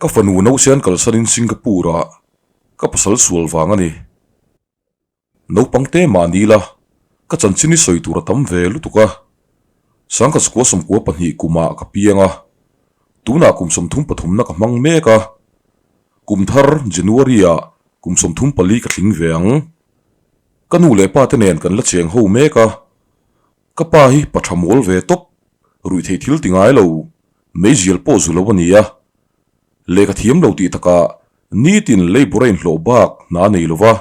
Ka fanu Nausen kalsanin Singapore-ah ka pasal sual vang a ni. Naupang te mah ni la, ka chanchin hi sawi tur a tam ve lutuk a. Sangkhat sakua 92 kumah ka piang a, tunah kum 30 pathumna ka hmang mek a. Kum thar January-ah kum 34 ka tling ve ang. Ka nu leh pa te nen kan la cheng ho mek a. Ka pa hi pa tha mawl ve tawp, ruih theih thil ti ngai lo, meizial pawh zu lo a ni a. Lehkha thiam lo tih takah nitin labour a inhlawh bak hna a nei lo va.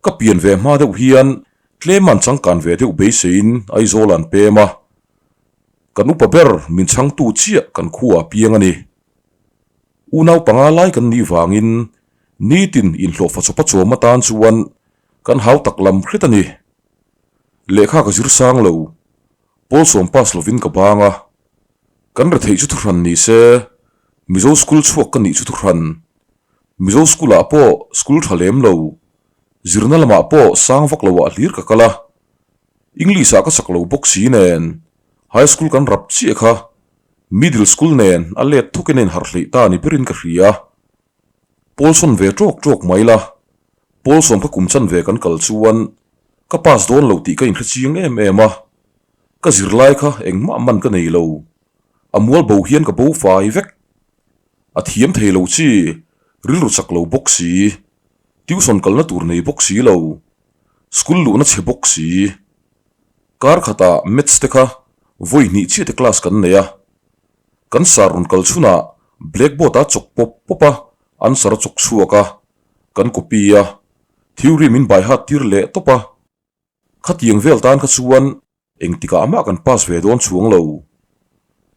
Ka pian ve hma deuh hian tlem an changkan ve deuh beiseiin Aizawl an pem a. Kan upa ber min chhangtu chiah kan khuaah piang a ni. Unau panga lai kan nih vangin nitin inhlawhfa chawpa chawm atan chuan kan hau tak lam hret a ni. Lehkha ka zir sang lo, Pawl sawm pass lovin ka bang a. Kan retheih chu thuhran ni se, Mizo school chhuak ka nih chu thuhran. Mizo school ah pawh school tha lem lo, zirna lamah pawh sang vak lo ah hlir ka kal a. English ah ka chak lo bawk si nen, high school kan rap chiah kha, middle school nen a let thawkin a inharh hleih ta ni berin ka hria. Pawl sawn ve tawk tawk mai la, Pawl sawm kha kum chan ve kan kal chuan ka pass dawn lo tih ka inhre chiang em em a, ka zirlai kha engmah man ka nei lo, a mual bo hian ka bo fai vek. A thiam thei lo chi, rilru chak lo bawk si, tuition kalna tur nei bawk si lo, school luhna chhe bawk si. Kar khatah maths te kha vawi hnih chiah te class kan nei a, kan sar rawn kal chhunah blackboard a chawk pawp pawp a, answer a chawk chhuak a. Kan copy a, theory min by heart tir leh tawp a. Khatiang vel tan kha chuan engtikah mah kan pass ve dawn chuang lo.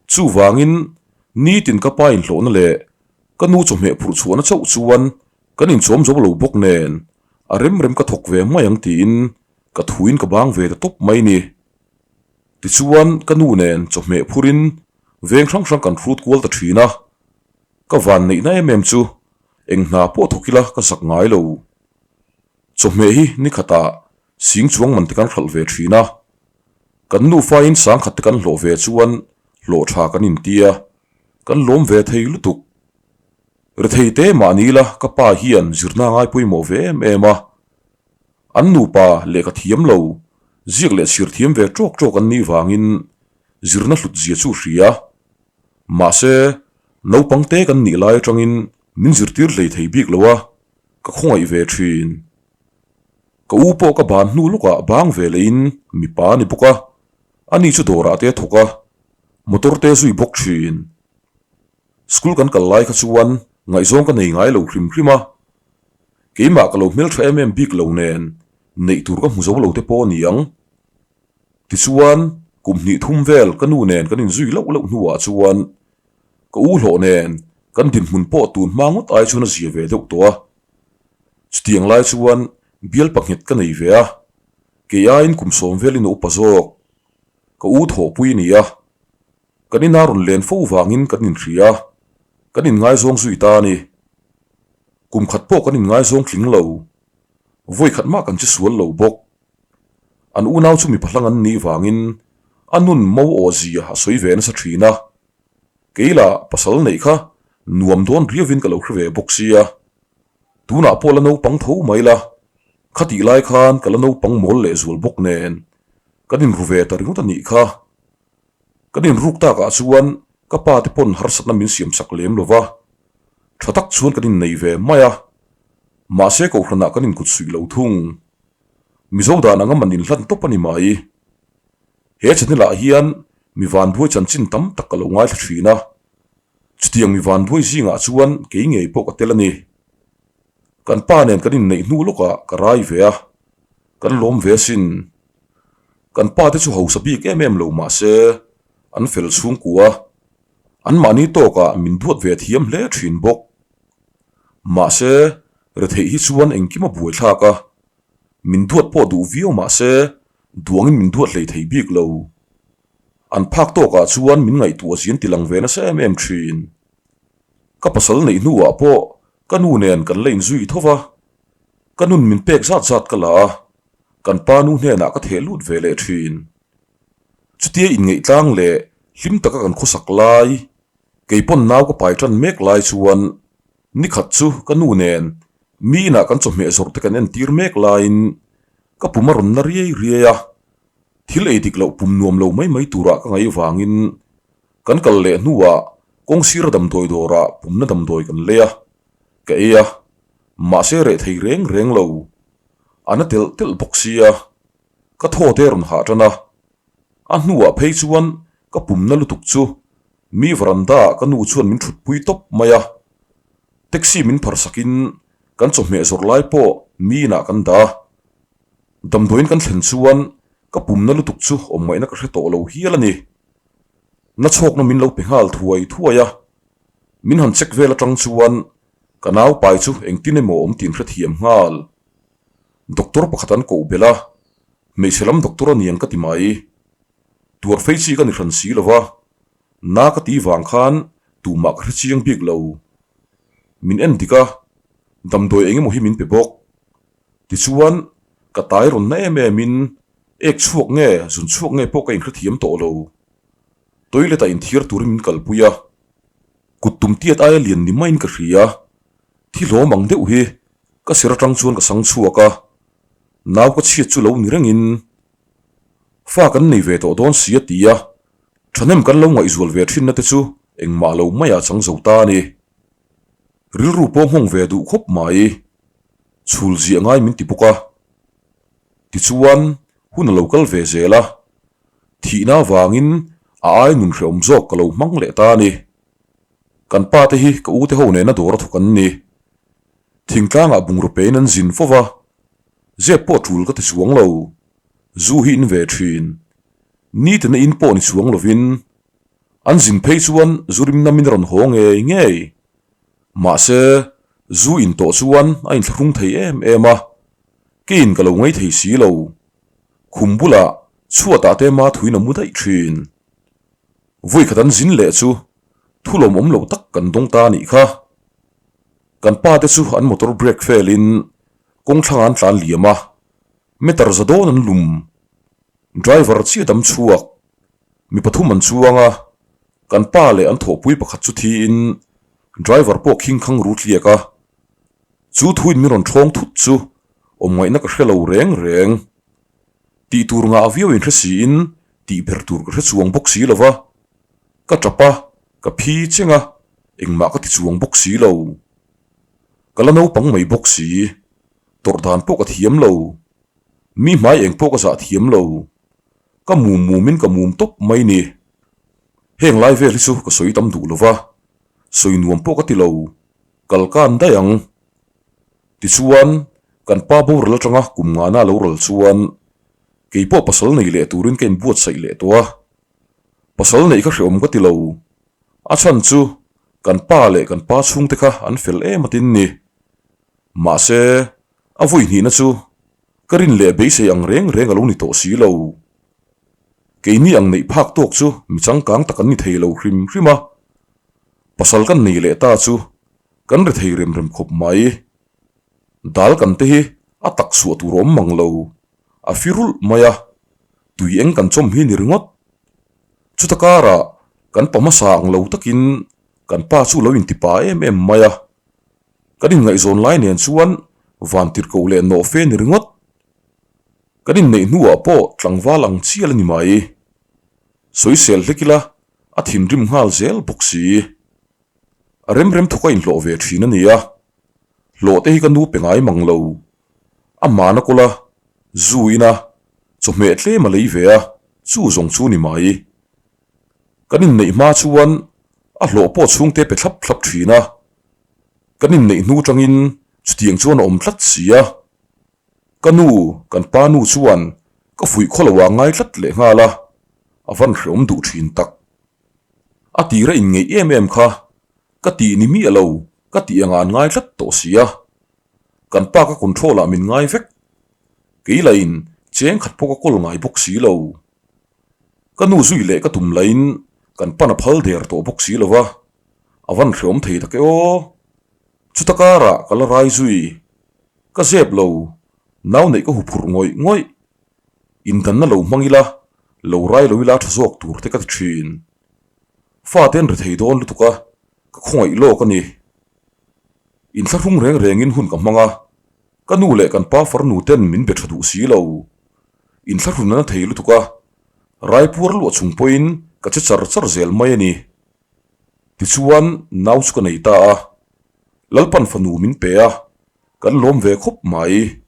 Chuvangin nitin ka pa inhlawhna leh ka nu chawhmeh phurh chhuahna chauh chuan kan inchawm zo lo bawk nen a rem rem ka thawk ve mai ang tiin ka thuin ka bang ve ta tawp mai ni. Tichuan ka nu nen chawhmeh phurin veng hrang hrang kan hrut kual ta thin a. Ka van neihna em em chu Eng hna pawh thawk ila ka zak ngai lo. Chawhmeh hi ni khatah sing chuang man te kan hralh ve thin a. Kan nufain sangkhat te kan hlawh ve chuan hlawh tha kan intia, kan lawm ve thei lutuk. Rethei te mahni ila ka pa hian zirna ngai pawimawh ve em em a. An nupa lehkha thiam lo, ziak leh chhir thiam ve tawk tawk an nih vangin zirna hlut zia chu hria. Mahse, naupang te kan nih lai atangin min zirtir hlei thei bik lo a, ka khawngaih ve thin. Ka u pawh ka ban hnu lawkah bang ve leiin mipa a ni bawk a, ani chu dawrah te a thawk a, motor te zui bawk thin. School kan kal lai kha chuan ngaihzawng ka nei ngai lo hrim hrim a, keimah ka lo hmeltha em em bik lo nen neih tur ka hmu zo lo te pawh a ni ang. Tichuan, kum hnih thum vel ka nu nen kan inzui loh loh hnuah chuan ka u hlawh nen kan dinhmun pawh tun hma ngawt ai chuan a zia ve deuh tawh a. Chutiang lai chuan bial panghet ka nei ve a, kei aiin kum sawm velin a upa zawk. Ka u thawhpui a ni a, kan ina rawn len fo vangin kan inhria a, kan inngaizawng zui ta a ni. Kum khat pawh kan inngaizawng tling lo, vawi khat mah kan che sual lo bawk. An unau chu mipa hlang an nih vangin a nun mo aw zia a sawi ve nasa thin a. Kei lah pasal neih kha nuam dawn riauin ka lo hre ve bawk sia. Tunah pawh la naupang tho mai la, khatih lai khan ka la naupang mawl leh zual bawk nen kan inru ve ta ringawt a nih kha. Kan inruk takah chuan ka pa te pawn harsatna min siamsak lem lo va, tha tak chuan kan innei ve mai a. Mahse kohhranah kan inkut suih lo thung. Mizo dan anga man inhlan tawp a ni mai. He channel ah hian mi vanduai chanchin tam tak ka lo ngaithla thin a, chutiang mi vanduai zingah chuan kei ngei pawh ka tel a ni. Kan pa nen kan inneih hnu lawkah ka rai ve a, kan lawm ve asin. Kan pa te chu hausa bik em em lo mahse an fel chhungkua, anmahni tawkah min duat ve thiam hle thin bawk. Mahse, retheih hi chuan engkim a buaithlak a, min duat pawh duh viau mahse duangin min duat hlei thei bik lo. An phak tawkah chuan min ngaihtuah zin ti lang ve nasa em em thin. Ka pasal neih hnuah pawh ka nu nen kan la inzui tho va, ka nun min pek zat zat ka la a, kan pa nu hnenah ka theh lut ve leh thin. Chutia inngeih tlang leh hlim taka kan khawsak lai. Kei pawn nau ka pai tan mek lai chuan nikhat chu ka nu nen mi inah kan chawhmeh zawrh te kan entir mek laiin ka pum a rawn na riai riai a, thil ei dik loh pum nuam lo mai mai turah ka ngaih vangin kan kal leh hnuah kawng sira damdawi dawrah pumna damdawi kan lei a, ka ei a, mahse reh thei reng reng lo, a na telh telh bawk sia, ka thaw te rawn hah tan a. A hnuah phei chuan ka pumna lutuk chu mi veranda ah ka nu chuan min thutpui tawp mai a. Taxi min pharsakin kan chawhmeh zawrh lai pawh mi inah kan dah a. Damdawiin kan thlen chuan ka pumna lutuk chu awm ngaihna ka hre tawh lo hial a ni. Na chhawkna min lo pe nghal thuai thuai a. Min han check vel atang chuan ka naupai chu engtin emaw awm tih an hrethiam nghal. Doctor pakhat an koh belh a. Hmeichhe lam doctor a niang ka ti mai. Tuar fei chi ka ni hran si lo va, na ka ti vang khan tumah ka hre chiang bik lo. Min en dik a, damdawi eng emaw hi min pe bawk. Tichuan, ka tai rawn na em em in, ek chhuak nge, zun chhuak nge pawh ka inhrethiam tawh lo. Toilet ah inthiar turin min kalpui a, kut tum tiat aia lian ni maiin ka hria. Thi hlawm ang deuh hi ka ser atang chuan ka sang chhuak a, Nau ka chhiat chu lo ni rengin fa kan nei ve tawh dawn si a ti a, thahnem kan lo ngaihzual ve thinna te chu engmah lo maiah chang zo ta a ni. Rilru pawh nghawng ve duh khawp mai, chhul ziah ngai min ti bawk a. Tichuan hun a lo kal ve zel a, thihna avangin a ai nun hrehawm zawk ka lo hmang leh ta a ni. Kan pa te hi ka u te ho nena dawr a thawk an ni. Thingtlangah bungraw pein an zin fo va, zep pawh tul ka ti chuang lo, zu hi in ve thin. Nitina in pawh ni chuang lovin, an zin phei chuan zu rim namin a rawn haw ngei ngei. Mahse, zu in tawh chuan a inthlahrung thei em em a, keiin ka lo ngei thei si lo. Khum bulah chhuatah te ma thuin a mu daih thin. Vawikhat an zin leh chu thu lawmawm lo tak kan dawng ta a nih kha. Kan pa te chu an motor brake fail in kawng thlangah an tlan liam a, meter za dawn an lum. Driver chiah dam chhuak, mi pathum an chuang a, kan pa leh an thawhpui pakhat chu thiin driver pawh khing khang ru tliak a. Chu thuin min rawn thawng thut chu awm ngaihna ka hre lo reng reng. Tih tur ngah viau in hre siin tih ber tur ka hre chuang bawk si lo va, ka tap a, ka phi cheng a, engmah ka ti chuang bawk si lo. Ka la naupang mai bawk si, tawrh dan pawh ka thiam lo, mi hmai eng pawh ka zah thiam lo, ka mum mumin ka mum tawp mai ni. Heng lai vel hi chu ka sawi tam duh lo va, sawi nuam pawh ka ti lo, kal kan daih ang. Tichuan, kan pa boral atanga kum ngana lo ral chuan kei pawh pasal nei leh turin ka inbuatsaih leh tawh a. Pasal neih kha hreawm ka ti lo. A chhan chu kan pa leh kan pa chhungte kha an fel em atin ni. Mahse, a vawi hnihna chu ka rin leh beisei ang reng reng a lo ni tawh si lo. Keini ang neih phak tawk chu mi changkang tak an ni thei lo hrim hrim a. Pasal kan nei leh ta chu Kan rethei rem rem khawp mai. Dal kan te hi a tak suah tur awm mang lo. A fi rulh mai a, tui eng kan chawm hi ni ringawt. Chuta karah kan pa hmasa ang lo takin kan pa chu lo inti pa em em mai a. Kan inngaihzawn lai nen chuan van tirhkoh leh nawh fe ni ringawt. Kan inneih hnuah pawh tlangval ang chial a ni mai. Sawisel hlek ila a thinrim nghal zel bawk si. A rem rem thawk a inhlawh ve thin a ni a, hlawh te hi ka nu pe ngai mang lo. A hmana kawl a, zu in a, chawhmeh tlem a lei ve a, chu zawng chu ni mai. Kan inneih hma chuan a hlawh pawh chhungte pe thlap thlap thin a, kan inneih hnu tangin chutiang chuan a awm tlat si a. Ka nu, kan pa nu chuan ka fuih khaw lo ah ngai tlat leh nghal a, a van hreawm duh thin tak. A tira inngeih em em kha ka tih ni miah lo ka tih anga an ngai tlat tawh si a. Kan pa ka control ah min ngai vek. Kei lahin cheng khat pawh ka kawl ngai bawk si lo. Ka nu zui leh ka tum lahin kan pan a phal der tawh bawk si lo va, a van hreawm thei tak e aw. Chuta karah ka la rai zui. Ka zep lo, nau neih ka huphurh ngawih ngawih. Indanna lo hmang ila, lo rai lo ila tha zawk tur te ka ti thin. Fate an ri thei dawn lutuk a, ka khawngaih lawk a ni. Inthlahrung reng rengin hun ka hmang a, ka nu leh kan pa farnu ten min be tha duh si lo. Inthlahrun a na thei lutuk a, raipuar luah chung pawhin ka che char char zel mai a ni. Tichuan nau chu ka nei ta a, Lalpan fanu min pe a, kan lawm ve khawp mai.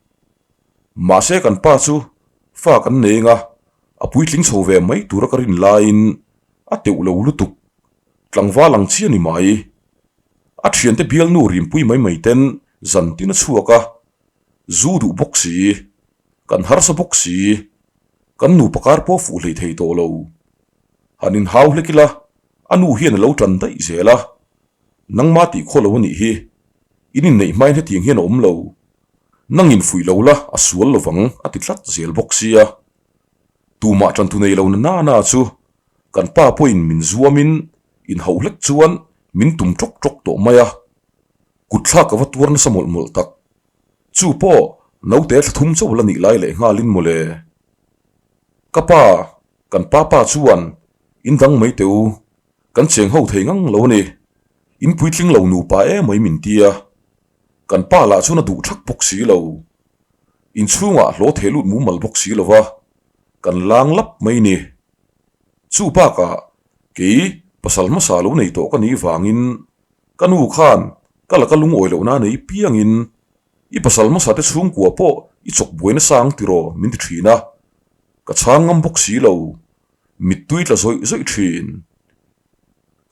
Mahse kan pa chu fa kan nei eng a, a puitling chho ve mai tura ka rin laiin a teuh lo lutuk, tlangval ang chiah ni mai. A thiante bialnu rimpui mai mai ten zan tin a chhuak a, zu duh bawk si, kan harsa bawk si, kan nupa kar pawh fuh hlei thei tawh lo. Han inhau hlek ila, a nu hian a lo tan daih zel a, Nangma tih khaw lo a nih hi, in inneih hmain hetiang hian a awm lo. Nang in fuih lo la, a sual lovang a ti tlat zel bawk sia. Tumah tantu nei lo na na na chu kan pa pawhin min zuamin inhauh hlek chuan min tum tawk tawk tawh mai a. Kutthlak ka va tuar nasa mawlh mawlh tak. Chu pawh naute thla thum chauh la nih lai leh nghalin mawle. Ka pa, kan pa pa chuan in dang mai teh u, kan cheng ho thei ngang lo a ni. In puitling lo nupa emai min ti a. Kan pa lah chuan a duh thak bawk si lo. Inchhungah hlaw theh lut mumal bawk si lo va, kan lang lap mai ni. Chu bakah kei pasal hmasa lo nei tawh ka nih vangin ka nu khan ka laka lungawi lohna nei piangin i pasal hmasa te chhungkua pawh i chawk buai nasa ang tiraw min ti thin a, ka chhang ngam bawk si lo, mittui tla zawih zawih thin.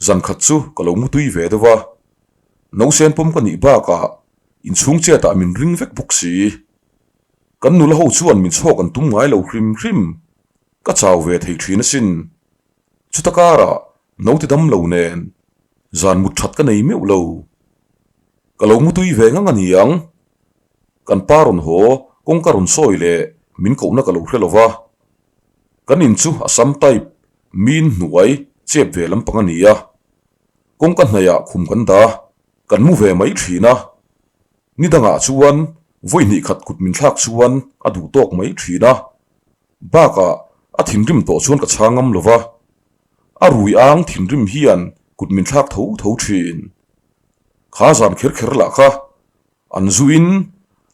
Zan khat chu ka lo mutui ve deuh a, Nausen pawm ka nih bakah inchhung chetah min ring vek bawk si. Kan nula ho chuan min chhawk an tum ngai lo hrim hrim, ka chau ve thei thin asin. Chuta karah naute dam lo nen zan mut that ka nei meuh lo. Ka lo mutui ve ngang a ni ang. Kan pa rawn haw kawngka rawn sawi leh min kohna ka lo hre lo va. Kan in chu Assam type min hnuai chep ve lampang a ni a. Kawngka hnaihah khum kan da, kan mu ve mai thin a. Ni dangah chuan vawi hnih khat kut min thlak chuan a duh tawk mai thin a. Bakah a thinrim tawh chuan ka chhang ngam lo va. A rui ang thinrim hian kut min thlak tho tho thin. Kha zan kher kher lah kha an zuin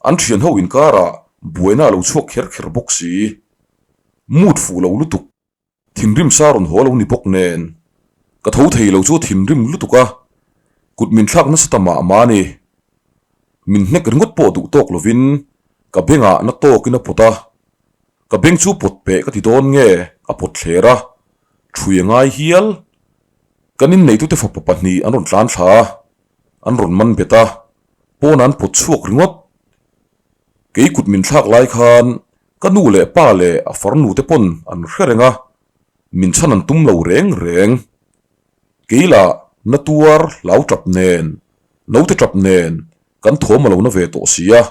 an thian ho inkarah buaina a lo chhuak kher kher bawk si. Mood fuh lo lutuk. Thinrim sa rawn haw lo ni bawk nen, ka tho thei lo chu thinrim lutuk a, kut min thlak nasa ta mah mah a ni. Min hnek ringawt pawh duh tawk lovin ka bengah na tawkin a pawt a, ka beng chu pawt peh ka ti dawn nge a pawt thler a, ṭhui a ngai hial. Kan inneitute fapa pahnih an rawn tlan thla a, an rawn man bet a, pawnah an pawt chhuak ringawt. Kei kut min thlak lai khan Ka nu leh pa leh a farnu te pawn an hre reng a, min chhan an tum lo reng reng. Kei lah na tuar hlau tap nen, naute tap nen kan thawm a lo na ve tawh si a,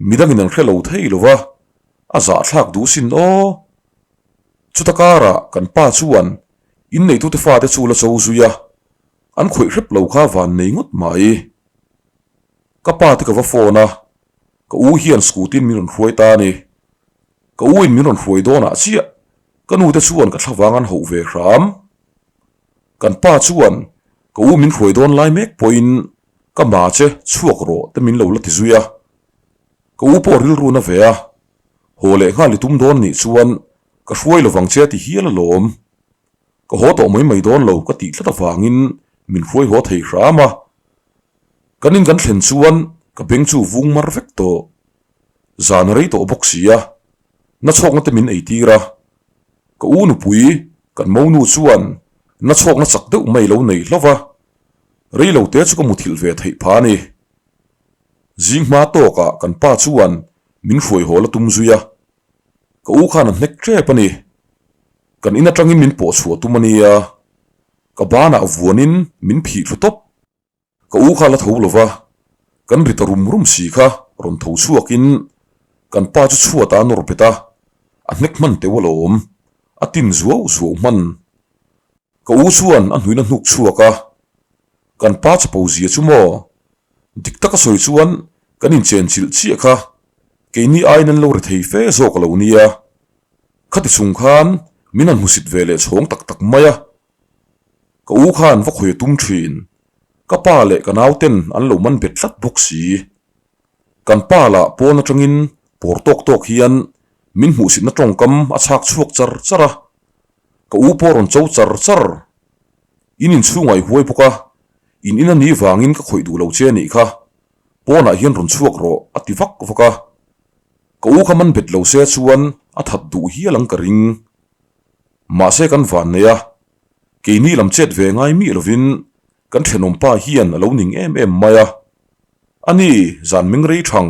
midangin an hre lo thei lo va, a zahthlak duh sin aw. Chuta karah kan pa chuan inneitute fate chu la cho zui a, an khawih hrep lo kha van nei ngawt mai. Ka pa te ka va phone a, Ka u hian scooty min rawn hruai ta a ni. Ka u in min rawn hruai dawnah chiah ka nu te chuan ka thlavang an hauh ve hram. Kan pa chuan ka u min hruai dawn lai mek pawhin ka ma che chhuak rawh te min lo la ti zui a. Ka u pawh rilru na ve a, haw leh nghal i tum dawn nih chuan ka hruai lovang che a ti hial alawm. Ka haw tawh mai mai dawn lo ka tih tlat avangin min hruai haw thei hram a. Kan in kan thlen chuan ka beng chu vung mar vek tawh. Zan a rei tawh bawk si a, nachhawkna te min ei tir a. Ka u nupui kan monu chuan nachhawkna chak deuh mai lo nei hlauh va, rei lo te chu ka muthilh ve theih pha a ni. Zing hma tawkah kan pa chuan min hruai haw la tum zui a, ka u khan a hnek tep a ni. Kan in atangin min pawh chhuah tum a nia, ka banah vuanin min phih thlu tawp. Ka u kha la tho lo va, kan ri ta rum rum si kha rawn tho chhuakin kan pa chu chhuat a nawr bet a, a hnek hman teuh alawm, a tin zuau zuau hman. Ka u chuan a hnuina hnuk chhuak a, kan pa chapo zia chu maw? Dik taka sawi chuan kan inchen chilh chiah kha keini aiin an lo ri thei fe zawk a lo nia. Khati chung khan min han hmusit ve leh chhawng tak tak mai a. Ka u khan va khawi a tum thin. Ka pa leh ka nau ten an lo man bet tlat bawk si. Kan pa lah pawn atangin pawr tawk tawk hian min hmuhsitna tawngkam a chhak chhuak char char a. Ka u pawh rawn cho char char. In inchhungah i huai bawk a, in in a nih vangin ka khawih duh lo che a nih kha. Pawnah hian rawn chhuak rawh a ti vak vak a. Ka u kha man bet lo se chuan a that duh hial ang ka ring. Mahse kan van nei a, keini lam chet ve ngai miah lovin kan thenawm pa hian a lo ning em em mai a. Ani zan meng rei thang,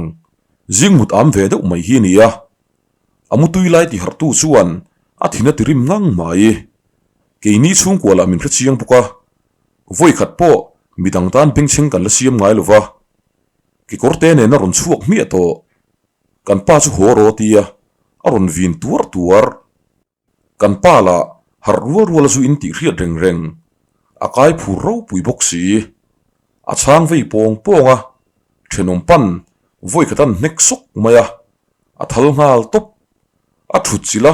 zing mut am ve deuh mai hi a ni a. A mutui lai tiharhtu chuan a thin a ti rim ngang mai. Keini chhungkua lah min hrechiang bawk a, vawi khat pawh midang tan bengchheng kan la siam ngai lo va. Kekawrte nena rawn chhuak hmiah tawh. Kan pa chu haw rawh tia a rawn vin tuar tuar. Kan pa lah harh rual rual a zu in tih hriat reng reng. A kai phur ropui bawk si. A chhang vei pawng pawng a, thenawm pan vawi khat an hnek sawk mai a, a thal nghal tawp. A thut chilh a,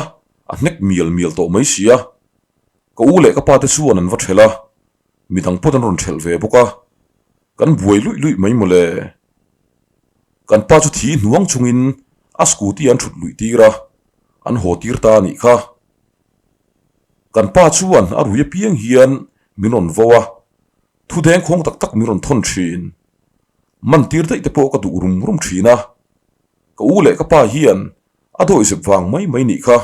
a hnek mial mial tawh mai si a. Ka u leh ka pa te chuan an va thelh a, midang pawt an rawn thelh ve bawk a, kan buai luih luih mai mawle. Kan pa chu thi hnuang chungin a scooty an thut luih tir a, an haw tir ta a nih kha. Kan pa chuan a rui apiang hian min rawn vo a, thu dengkhawng tak tak min rawn thawn thin. Man tir daih te pawh ka duh rum rum thin a, ka u leh ka pa hian a dawihzep vang mai mai nih kha,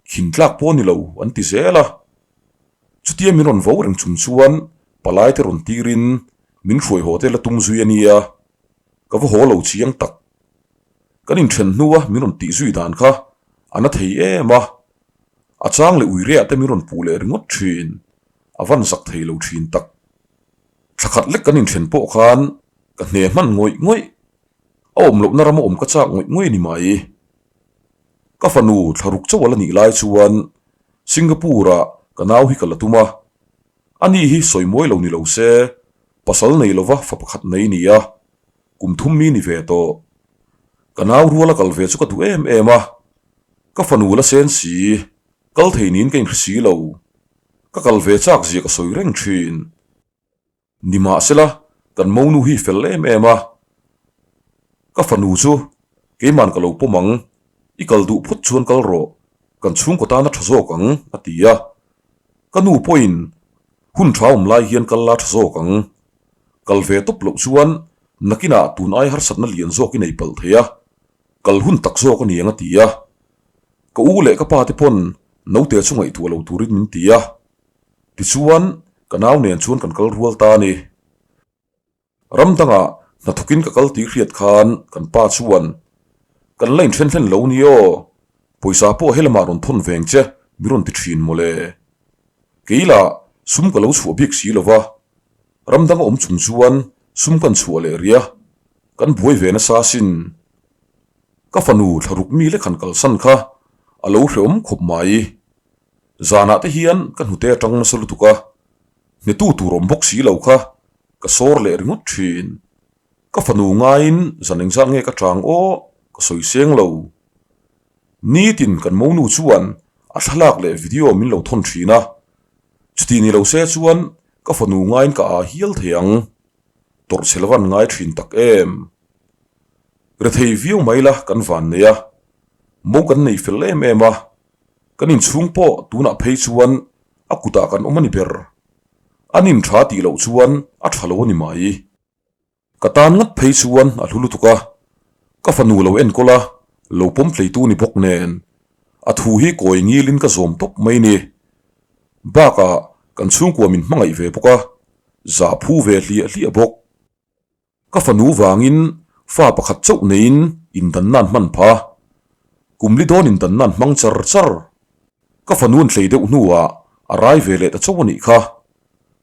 khin tlak pawh a ni lo an ti zel a. Chutia min rawn vo reng chung chuan palai te rawn tirin min hruai haw te la tum zui a nia, ka va haw lo chiang tak. Kan inthen hnua min rawn tih zui dan kha a na thei em a, a chang leh uireah te min rawn puh leh ringawt thin, a van zak thei lo thin tak. Thla khat lek kan inthen pawh khan ka hne hman ngawih ngawih, a awm lohna rama awm ka chak ngawih ngawih a ni mai. Ka fanu thlaruk chauh a la nih lai chuan Singapore-ah ka nau hi ka la tum a, ani hi sawi mawi lo ni lo se, pasal nei lova fa pakhat nei ni a, kum thum mi ni ve tawh. Ka nau ruala kal ve chu ka duh em em a, ka fanu la sen si, kal thei niin ka inhre si lo. Ka kal ve chak zia ka sawi reng thin. Nimahsela, kan monu hi fel em em a, ka fanu chu keiman ka lo pawm ang, i kal duh phawt chuan kal rawh, kan chhungkaw tan a tha zawk ang, a ti a. Ka nu pawhin hun tha awm lai hian kal la tha zawk ang. Kal ve tawp loh chuan nakinah tun ai harsatna lian zawk i nei palh thei a, kal hun tak zawk a ni ang a ti a. Ka u leh ka pa te pawn naute chu ngaihtuah lo turin min ti a. Tichuan, ka nau nen chuan kan kal rual ta a ni. Ram dangah hnathawkin ka kal tih hriat khan kan pa chuan, Kan la inthen hlen lo ni aw, pawisa pawh helamah rawn thawn veng che min rawn ti thin mawle. Kei lah sum ka lo chhuah bik si lo va, ram danga awm chung chuan sum kan chhuah leh rih a, kan buai ve nasa asin. Ka fanu thlaruk mi lek han kalsan kha a lo hrehawm khawp mai. Zanah te hian ka hnute atang nasa lutuk a, hnetu tur awm bawk si lo kha ka sawr leh ringawt thin. Ka fanu ngaiin zan engzat nge ka chang aw ka sawi seng lo. Nitin kan monu chuan a thlalak leh video min lo thawn thin a, chuti ni lo se chuan ka fanu ngaiin ka ah hial thei ang. Tawrh chhe lova an ngai thin tak em. Rethei viau mai la kan van nei a, mo kan nei fel em em a, Kan inchhung pawh tunah phei chuan a kutah kan awm a ni ber. An in tha tih loh chuan a tha lo a ni mai. Ka tan ngat phei chuan a hlu lutuk a, ka fanu lo enkawl a, lo pawm tleitu ni bawk nen a thu hi kawi ngilin ka zawm tawp mai ni. Bakah kan chhungkua min hmangaih ve bawk a, zah phu ve hliah hliah bawk. Ka fanu vangin fa pakhat chauh neiin indanna an hman pha. Kum li dawn indanna an hmang char char. Ka fanu an tlei deuh hnuah a rai ve leh ta chauh a nih kha.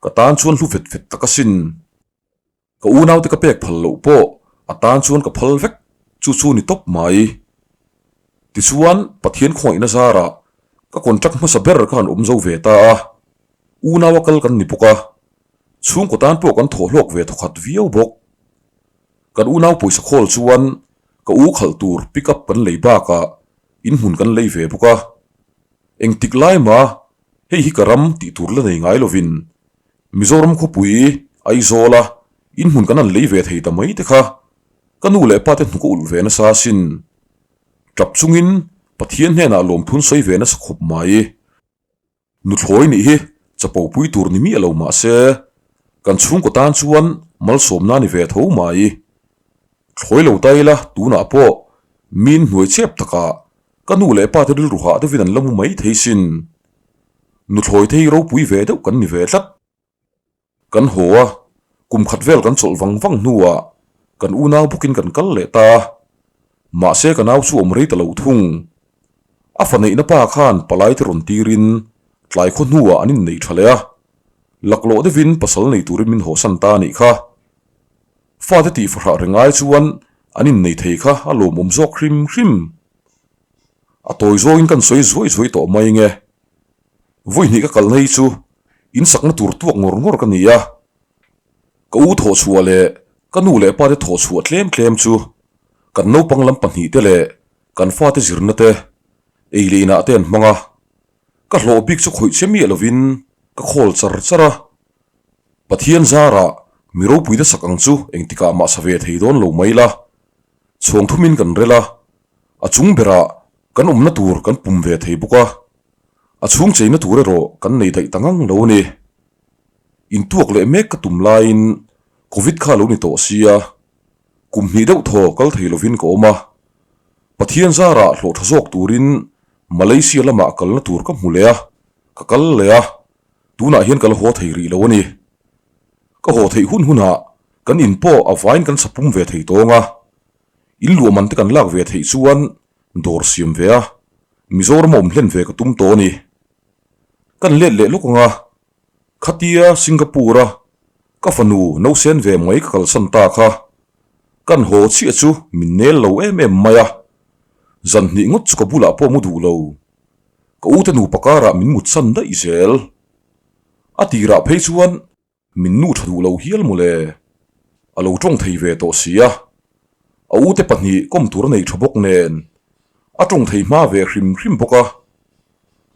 Ka tan chuan hlu vet vet tak asin. Ka unaute ka pek phal loh pawh a tan chuan ka phal vek chu chu ni tawp mai. Tichuan Pathian khawngaihna zarah ka contract hmasa ber kha an awm zo ve ta a. Unaua kal kan ni bawk a. Chhungkaw tan pawh kan thawh hlawk ve thawkhat viau bawk. Kan unau pawisa khawl chuan ka u khalh tur pick up kan lei bakah inhmun kan lei ve bawk a. Engtik lai mah hei hi ka ram tih tur la nei ngai lovin. Mizoram khawpui Aizawla inhmun kan han lei ve thei ta mai te kha ka nu leh pa te hnuk a ulh ve nasa asin. Tap chungin Pathian hnenah lawmthun sawi ve nasa khawp mai. Nuthlawi nih hi chapo pui tur ni miah lo mah se, kan chhungkaw tan chuan malsawmna ni ve tho mai. Thlawi lo ta ila tunah pawh min hnuai chep takah ka nu leh pa te rilru hah deuhin an la mu mai thei sin. Nuthlawi te hi ropui ve deuh kan ni ve tlat. Kan haw a, kum khat vel kan chawlh vang vang hnuah kan unau bawkin kan kal leh ta a, mahse ka nau chu awm rei ta lo thung. A fa neihna pa khan palai te rawn tirin tlai khaw hnuah an innei tha leh a, laklawh deuhin pasal nei turin min hawsan ta a nih kha. Fate tih fahrah reng ai chuan an innei thei kha a lawmawm zawk hrim hrim. A tawi zawngin kan sawi zuai zuai tawh mai nge. Vawi hnih ka kalna hi chu in sakna tur tuak ngawr ngawr ka ni a, ka u thawhchhuah leh ka nu leh pa te thawhchhuah tlem tlem chu kan naupang lam pahnihte leh kan fate zirna te ei leh inah te an hmang a, ka hlawh bik chu khawih che miah lovin ka khawl char char a, Pathian zarah mi ropuite sak ang chu engtikah mah sa ve thei dawn lo mai la, chhawng thumin kan rel a, a chung berah kan awmna tur kan pum ve thei bawk a. A chhung cheina tur erawh kan nei daih ta ngang lo a ni. Intuak leh mek ka tum laiin Covid kha lo ni tawh sia, kum hnih deuh thaw kal thei lovin ka awm a. Pathian zarah hlawh tha zawk turin Malaysia lamah kalna tur ka hmu leh a, ka kal leh a, tunah hian ka la haw thei rih lo a ni. Ka haw theih hun hunah kan in pawh a vaiin kan chapum ve thei tawng a, in luahman te kan lak ve theih chuan dawr siam ve a, Mizoram a awm hlen ve ka tum tawh a ni. Kan let leh lawk ang a, khatia Singapore a ka fanu nausen ve mai ka kalsan ta kha, kan haw chiah chu min nel lo em em mai a, zan hnih ngawt chu ka bulah pawh mu duh lo. Ka ute nupa karah min mutsan daih zel. A tirah phei chuan Min nu tha duh lo hial mawle. A lo tawng thei ve tawh si a. A ute pahnih kawm tur a nei tha bawk nen. A tawng thei hma ve hrim hrim bawk a.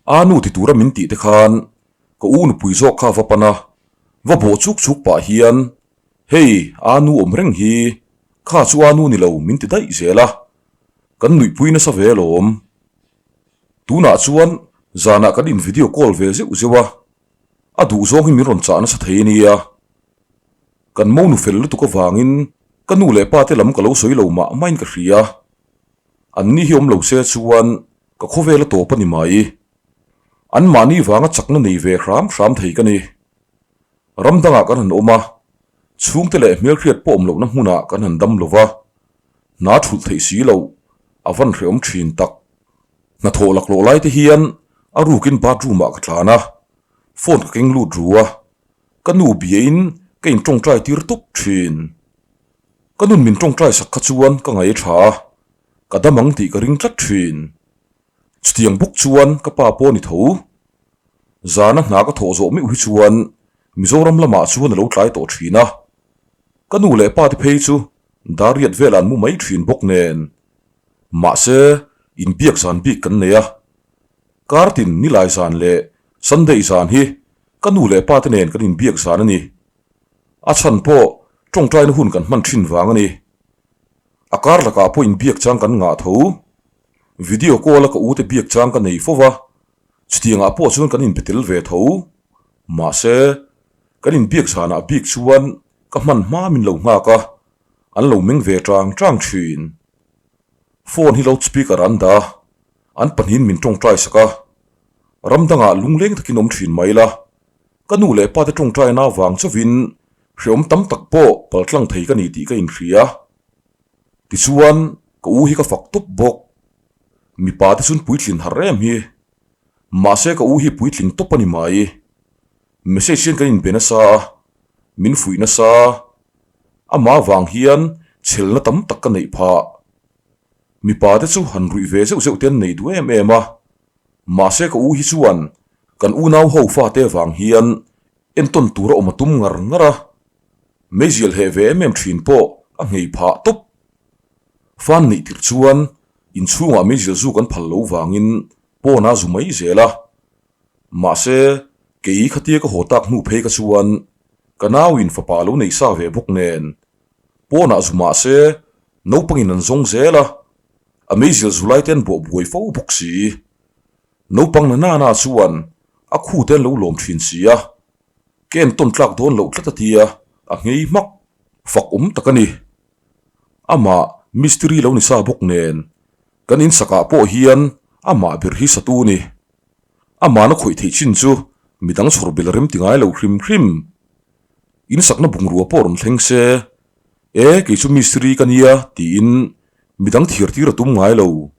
A nu ti tura min tih te khan ka u nupui zawk kha va pan a, va bawh chuk chuk pah hian hei a nu awm reng hi, kha chu a nu ni lo min ti daih zel a. Kan nuihpui nasa ve alawm. Tunah chuan zanah kan in video call ve zeuh zeuh a. A duh zawng hi min rawn chah nasa thei a nia. Kan monu fel lutuk avangin ka nu leh pa te lam ka lo sawi lo mah mahin ka hria. An ni hi awm lo se chuan ka khawvel a tawp a ni mai. An mahni vanga chakna nei ve hram hram thei ka ni. Ram dangah kan han awm a, chhungte leh hmelhriat pawh awm lohna hmunah kan han dam lo va, hna thulh theih si loh a van hrehawm thin tak. Hnathawh laklawh lai te hian a rukin bathroom ah ka tlan a, phone ka keng lut ru a, ka nu biain ka in tawngtai tir tawp thin. Ka nun min tawngtai sak kha chuan ka ngaih a tha a, ka dam ang tih ka ring tlat thin. Chutiang bawk chuan ka pa pawh a ni tho. Zana hna ka thawh zawh meuh hi chuan Mizoram lamah chuan a lo tlai tawh thin a, ka nu leh pa te phei chu Dariat velah an mu mai thin bawk nen. Mahse, inbiak zan bik kan nei a. Kartin Nilai zan leh Sunday zan hi ka nu leh pa te nen kan inbiak zan a ni. A chhan pawh tawngtaina hun kan hman thin vang a ni. A kar lakah pawh inbiak chang kan ngah tho. Video call a ka u te biak chang ka nei fo va, chutiangah pawh chuan kan inbe tel ve tho. Mahse, kan inbiak zanah bik chuan ka hman hma min lo nghak a, an lo meng ve chang chang thin. Phone hi loudspeaker an dah a, an pahnihin min tawngtai sak a. Ram dangah lungleng takin awm thin mai la, ka nu leh pa te tawngtaina avang chauhin hreawm tam tak pawh paltlang thei ka ni tih ka inhria. Tichuan, ka u hi ka fak tawp bawk. Mipa te chuan puitlin har em hi. Mahse ka u hi puitling tawp a ni mai. Message hian kan inbe nasa a, min fuih nasa. Amah vang hian chhelna tam tak ka neih phah. Mipa te chu han ruih ve zeuh zeuh te an nei duh em em a. Mahse ka u hi chuan kan unau ho fate vang hian entawn tur a awm a tum ngar ngar a. Meizial heh ve em em thin pawh a nghei phah tawp. Fan neih tirh chuan inchhungah meizial zu kan phal lo vangin pawn a zu mai zel a. Mahse. Kei khatia ka haw tak hnu phei ka chuan ka nauin fapa lo nei sa ve bawk nen pawnah zu mah se naupangin an zawng zel a, a meizial zu lai te an bawh buai fo bawk si. Naupang na nana chuan a khu te an lo lawm thin si a, ka entawn tlak dawn loh tlat a tia a nghei hmak fak awm tak a ni. Amah mistiri lo ni sa bawk nen kan insakah pawh hian amah ber hi satu ni. Amahna khawih theih chin chu midang chhawr bel rem ti ngai lo hrim hrim. Insakna bungrua pawh rawn thleng se, E, kei chu mistiri ka nia tiin midang thiar tir a tum ngai lo.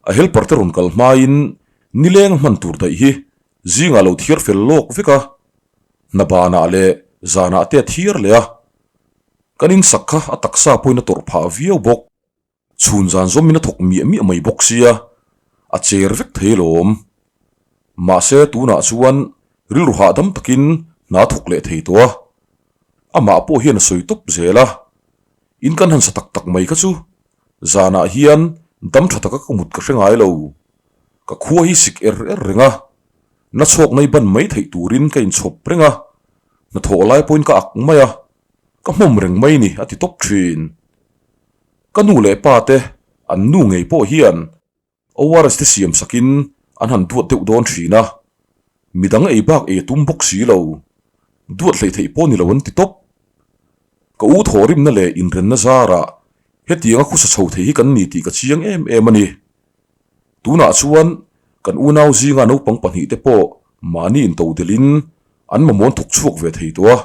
A helper te rawn kal hmain nileng a hman tur daih hi zingah lo thiar fel lawk vek a, hna banah leh zanah te a thiar leh a. Kan insak kha a taksa pawhin a tawrh phah viau bawk. Chhun zan zawmin a thawk miah miah mai bawk sia, a cher vek thei alawm. Mahse tunah chuan rilru hahdam takin hna thawk leh thei tawh a, amah pawh hian a sawi tawp zel a, in kan han sa tak tak mai kha chu zanah hian dam tha taka ka mut ka hre ngai lo. Ka khua hi sik er er reng a, na chhawk nai ban mai theih turin ka inchhawp reng a, hnathawh lai pawhin ka ak mai a, ka hmawm reng mai ni a ti tawp thin. Ka nu leh pa te an nu ngei pawh hian ORS te siam sakin an han duat deuh dawn thin a, midang ei bak ei a tum bawk si lo, duat hleih theih pawh ni lo an ti tawp. Ka u thawhrimna leh inrenna zarah hetianga khusa chho thei hi kan ni tih ka chiang em em a ni. Tunah chuan kan unau zinga naupang pahnihte pawh mahni intodelhin an mamaw'n thawk chhuak ve thei tawh a.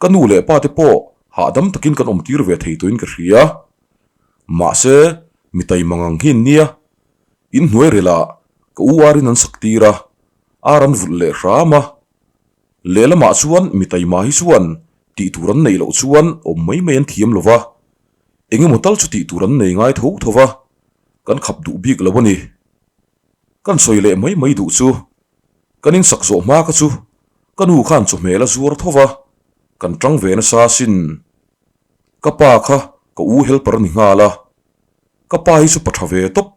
Ka nu leh pa te pawh hahdam takin kan awm tir ve thei tawhin ka hria. Mahse, mi taima ngang hi an nia. In hnuai relah ka u arin an sak tir a, ar an vulh leh hram a. Lehlamah chuan mi taima hi chuan tih tur an neih loh chuan awm mai mai an thiam lo va, eng emaw tal chu tih tur an nei ngai tho tho va, kan khap duh bik lo a ni. Kan sawi leh mai mai duh chu Kan insak zawh hma kha chu ka nu khan chawhmel a zuar tho va, kan tang ve nasa asin. Ka pa kha ka u helper a ni nghal a, ka pa hi chu pa tha ve tawp,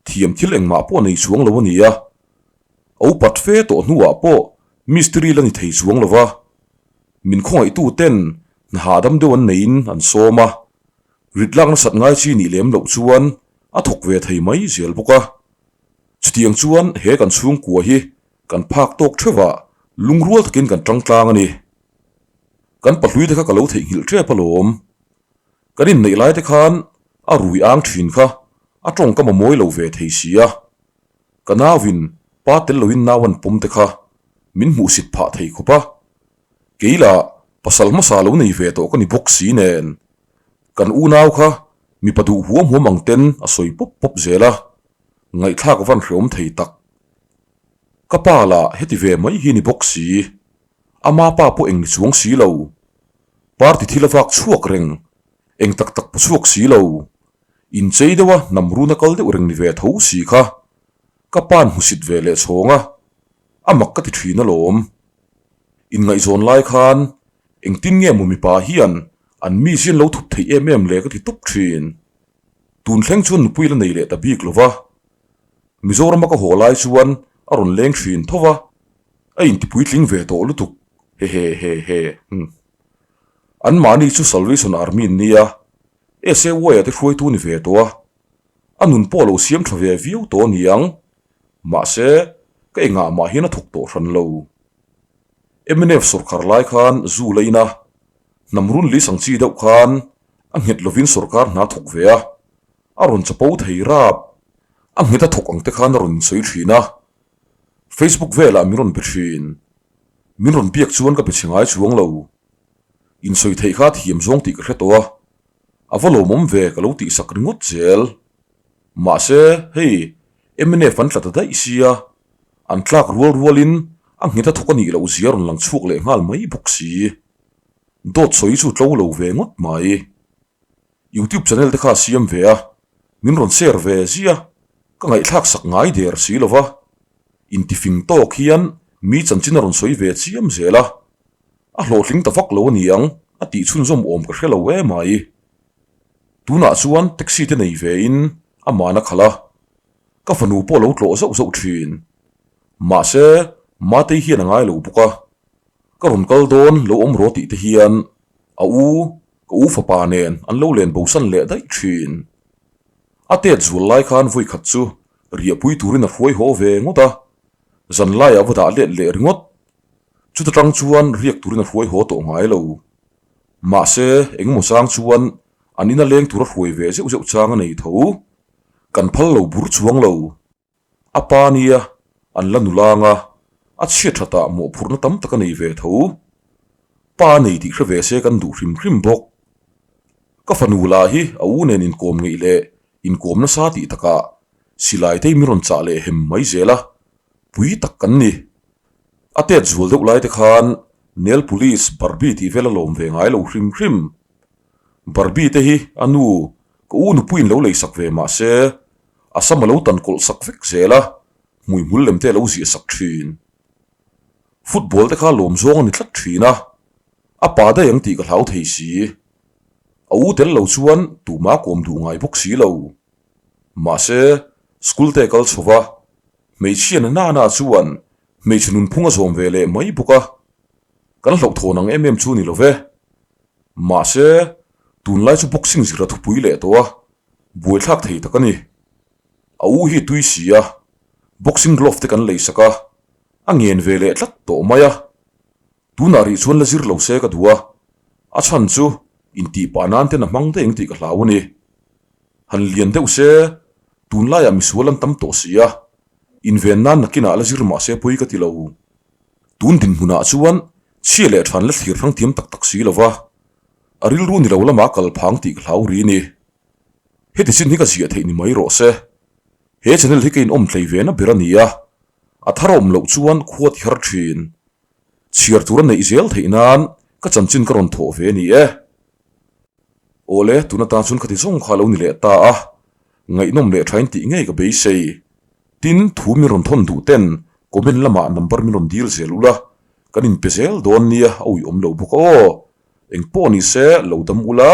thiam thil engmah pawh a nei chuang lo a ni a. A upat fe tawh hnuah pawh mistiri la ni thei chuang lo va, min khawngaihtu ten hna hahdam deuh an neiin an sawm a, rit lak nasat ngai chi nih lem loh chuan a thawk ve thei mai zel bawk a. Chutiang chuan he kan chhungkua hi kan phak tawk theuhah lungrual takin kan tang tlang a ni. Kan pahlui te kha ka lo theihnghilh tep alawm. Kan inneih lai te khan a rui ang thin kha a tawngkam a mawi lo ve thei si a. Ka nauin pa tel loin nau an pawm te kha min hmuhsit phah thei khawp a. Kei lah pasal hmasa lo nei ve tawh ka ni bawk si nen kan unau kha mipa duh huam huam ang ten a sawi pawp pawp zel a. Ngaihthlak van hreawm thei tak. Ka pa lah heti ve mai hi ni bawk si. Ama pa pawh eng ni chuang si lo. Party thil a vak chhuak reng, eng tak tak paw chhuak si lo. Inchei deuha hnam runa kal deuh reng ni ve tho si kha. Ka pa'n hmusit ve leh chhawng a, a mak ka ti thin alawm. Inngaihzawn lai khan engtin nge maw mipa hian an mizian lo thup theih em em le ka ti tawp thin. Tun thleng chuan nupui la nei leh ta bik lo va, Mizorama ka haw lai chuan a rawn leng thin tho va, a intipuitling ve tawh lutuk hehehehe. Anmahni chu Salvation Army an nia, SAY-a te hruaitu ni ve tawh a, a nun pawh lo siam tha ve viau tawh a ni ang, mahse ka engah mah hian a thawk tawh hran lo. Mnf sawrkar lai khan zu la in a, hnam run lis ang chi deuh khan A nghet lovin sawrkar hna thawk ve a, a rawn chapo thei rap. A nghet a thawk ang te khan a rawn insawi thin a, Facebook velah min rawn be thin. Min rawn biak chuan ka be chhe ngai chuang lo. Insawi theih kha thiam zawng tih ka hre tawh a, a va lawmawm ve ka lo tihsak ringawt zel. Mahse, hei, mnf an tla ta daih sia, an tlak rual rualin a nghet a thawk a nih loh zia rawn lang chhuak leh nghal mai bawk si. Dawt sawi chu tlo lo ve ngawt mai. Youtube channel te kha a siam ve a, min rawn share ve ziah a, ka ngaihthlak sak ngai der si lo va. Intifing tawk hian mi chanchin a rawn sawi ve chiam zel a, a hlawhtling ta vak lo a ni ang a tih chhunzawm awm ka hre lo em mai. Tunah chuan taxi te nei ve in a man a khalh a, ka fanu pawh lo tlawh zauh zauh thin. Mahse. Matei hian a ngai lo bawk a, ka rawn kal dawn lo awm rawh tih te hian a u, ka u fapa nen an lo len bosan leh daih thin. A tet zual lai khan vawi khat chu riahpui turin a hruai haw ve ngawt a, zan laiah va dah let leh ringawt. Chuta tang chuan riak turin a hruai haw tawh ngai lo. Mahse, engemaw chang chuan an ina leng tur a hruai ve zeuh zeuh chang a nei tho. Kan phal lo bur chuang lo. A pa nia, an la nulang a, a chhiat thatah mawhphurhna tam tak a nei ve tho. Pa a nei tih hre ve se kan duh hrim hrim bawk. Ka fanu lah hi a u nen inkawm ngeih leh inkawm nasa tih takah silai te min rawn chah leh hem mai zel a, pui tak kan ni. A tet zual deuh lai te khan Nail Police Barbie tih vel a lawm ve ngai lo hrim hrim. Barbie te hi a nu, ka u nupuiin lo leisak ve mah se, a sam a lo tan kawlh sak vek zel a, hmuihmul lem te a lo ziah sak thin. Football te kha lawm zawng a ni tlat thin a, a pa daih ang tih ka hlau thei si. A u tel lo chuan tumah kawm duh ngai bawk si lo. Mahse, school te kal chho va, hmeichhia na nana chuan hmeichhe nunphung a zawm ve leh mai bawk a, kan hlauhthawn ang em em chu ni lo ve. Mahse, tunlai chu boxing zir a thupui leh tawh a, buaithlak thei tak a ni. A u hi tui si a, boxing glove te kan lei sak a, a ngen ve leh tlat tawh mai a. Tunah rih chuan la zir lo se ka duh a, a chhan chu intih pah nan ten a hmang daih ang tih ka hlau a ni. Han lian deuh se, tunlaiah misual an tam tawh si a, inven nan nakinah la zir mah se pawi ka ti lo. Tun dinhmunah chuan chhia leh than la thlir hrang thiam tak tak si lo va, a rilru ni lo lamah kal phang tih ka hlau ri a ni. Heti chin hi ka ziah theih ni mai rawh se. He channel hi ka inawm tlei ve na ber a ni a, a thar awm loh chuan khua ti har thin. Chhiar tur a neih zel theih nan ka chanchin ka rawn thawh ve a ni e. Awle, tun atan chuan khati zawng kha a lo ni leh ta a, ngaihnawm leh thain tih ngei ka beisei. Tin, thu min rawn thawn duh ten comment lamah number min rawn dil zel ula, kan inpe zel dawn nia a uiawm lo bawk aw. Eng pawh ni se, lo dam ula,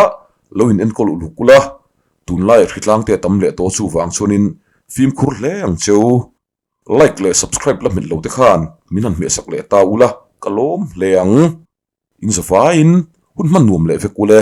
lo in enkawl uluk ula, tunlaiah hritlang te a tam leh tawh chuvang chuanin fimkhur hle ang cheu. Like leh subscribe la hmet lo te khan min han hmehsak leh ta ula, ka lawm hle ang. In zavaiin hun hman nuam leh vek ule.